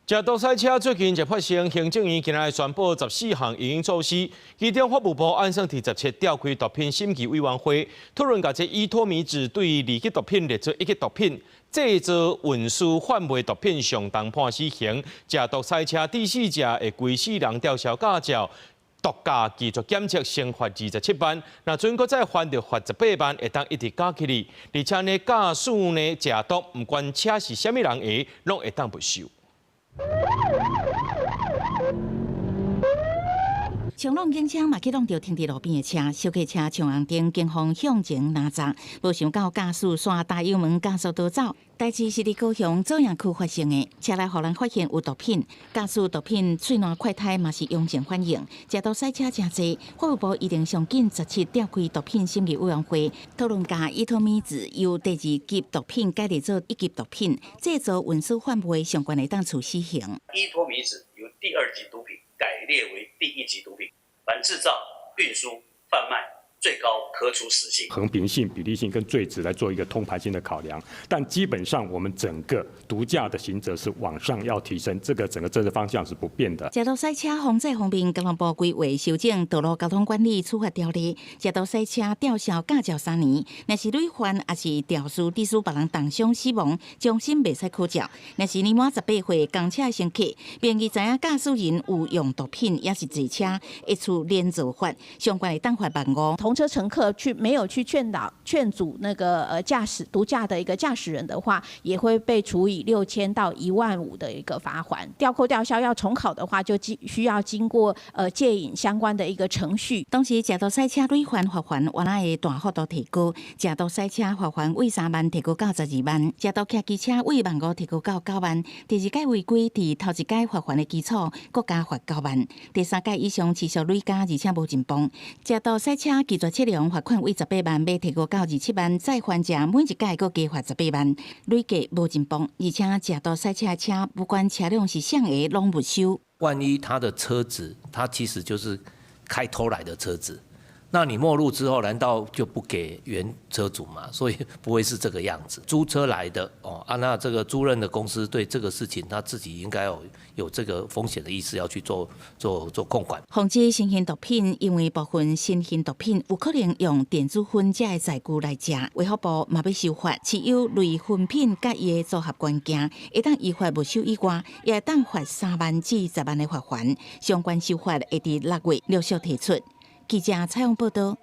食毒賽車最近就發生，行政院今日宣布14項因應措施，其中法務部按算佇十七召開毒品審議委員會，討論共這依托咪酯對二級毒品列做一級毒品，製造、運輸、販賣毒品上重判死刑，食毒賽車致死者會規世人吊銷駕照。毒駕拒絕檢測，懲罰27萬，若準閣再犯著罰十八萬，會當一直加起來。而且呢，駕駛呢食毒，毋管車是啥物人的，攏會當沒收。衝浪警車嘛去挵著停佇路邊的車，小客車衝紅燈，警方向前攔閘，無想到駕駛煞踏油門加速逃走。代誌是佇高雄左營區發生的，車內予人發現有毒品，駕駛毒品喙瀾快胎嘛是陽性反應，食毒賽車誠濟。法務部一定上緊17召開毒品審議委員會，討論共依托咪酯由第二級毒品改列做一級毒品，製造、運輸、販賣相關會當處死刑。依托咪酯由第二級毒品改列為第一級毒品，凡製造、運輸、販賣，最高可處死刑。衡平性、比例性跟罪質來做一個通盤性的考量，但基本上我們整個毒駕的刑責是往上要提升，這個整個政策方向是不變的。食毒賽車防制方面，交通部規劃修正道路交通管理處罰條例，食毒賽車吊銷駕照3年，若是累犯抑是肇事致使別人重傷死亡，終身袂使考照。若是年滿18歲公車乘客，明知影駕駛人有用毒品，抑是坐車，會處連坐罰，上懸會當罰萬五。同車乘客去沒有去勸導、勸阻那個駕駛毒駕的一個駕駛人的話，也會被處以6000到1萬5的一個罰鍰。吊扣吊銷要重考的話，就需要經過戒癮相關的一個程序。同時，食毒賽車累犯罰鍰原來會大幅度提高，食毒賽車罰鍰為3萬提高到12萬，食毒騎機車為萬五提高到9萬。第二擺違規，佇頭一擺罰鍰的基礎，閣加罰9萬。第三擺以上持續累加，而且無進步。食毒賽車拒絕測量罰款為十八萬，欲提高到27萬，再犯者每一擺閣加罰十八萬，累計無進步。而且食毒賽車的車，不管車輛是啥的，攏沒收。萬一他的車子，他其實就是開偷來的車子，那你沒入之後，難道就不給原車主嗎？所以不會是這個樣子。租車來的哦，啊，那這個租賃的公司對這個事情，他自己應該有這個風險的意識，要去做做做控管。防止新型毒品，因為部分新型毒品有可能用電子粉這个載具來食，衛福部嘛欲修法，持有類粉品佮伊的組合元件，會當依法沒收以外，也會當罰3萬至10萬的罰鍰。相關修法會佇6月陸續提出。記者採訪報道。